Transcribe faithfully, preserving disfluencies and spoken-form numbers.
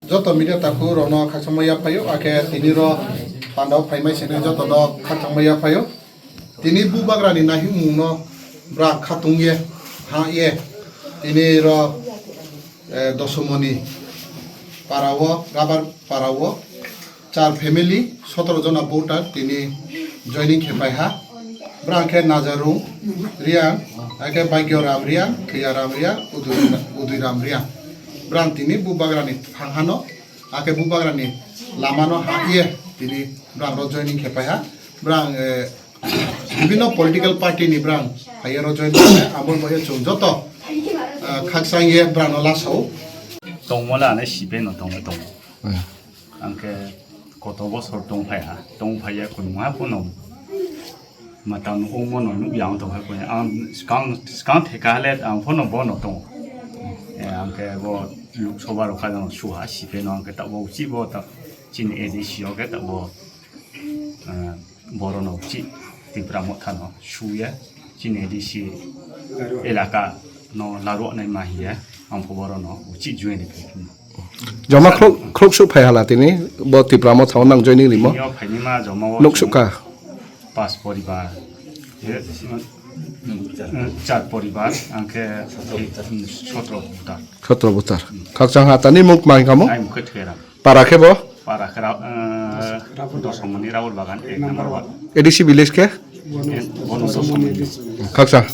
Joto media takhuk rokno khakchangma yaphaio, akhe tini ro pandao phaimai sini joto no khakchangma yaphaio. Tini bubagrani naihimung no bwrang khatung ye, ha ye, tini ro, eh, Dosomoni para o, Rabar para o, char family, sotoro jona voter tini joining khe pai ha. Bwrang khe Najarung Riang, akhe Bhagyo Ram Riang, Thwiya Ram Riang, Udui, Udui Ram Riang. Bwrang tini bubagrani thang hano, akhe bubagrani lama no ha ye tini bwrang ro joining khe pai ha. Bwrang, eh, bibinno political party ni bwrang phaiya ro join khe, abo bo ye chwng joto, ah, khakchang ye bwrang no lasao. Tongmole ane sipe no tongmo tongo. Hmm. Angkhe koto bosor tongphai ha, tongphai ya kunwa pono matang ongmo no nukya ang tongkha kuni. Ang skang, skang theka hale ang pono bono tongo. Eh, angkhe bo Lok Sabha rok kha jang suha sipe no angkhe ta bo uchi bo ta chini A D C o khe ta bo, eh, Borok no uchi Tipra Motha no suya chini A D C elaka no laruak nai ma hiya ang pho borok no uchi join ri phai. Joma khuluk, khuluk suk phai hala tini bo Tipra Motha o nang joining rimo. Tini o phaini ma joma o Nuk suk ka. Pas poribar. Ye, mm, char poribar angkhe sotro butar. Sotro butar. Khakchang ha tani muk mai kamo. Ai mukhe thera. Para khe bo? Para khe ra-, eh, Dosomoni Rabur Bagan, ek number ward. A D C village khe? Bono Dosomoni. Khakchang.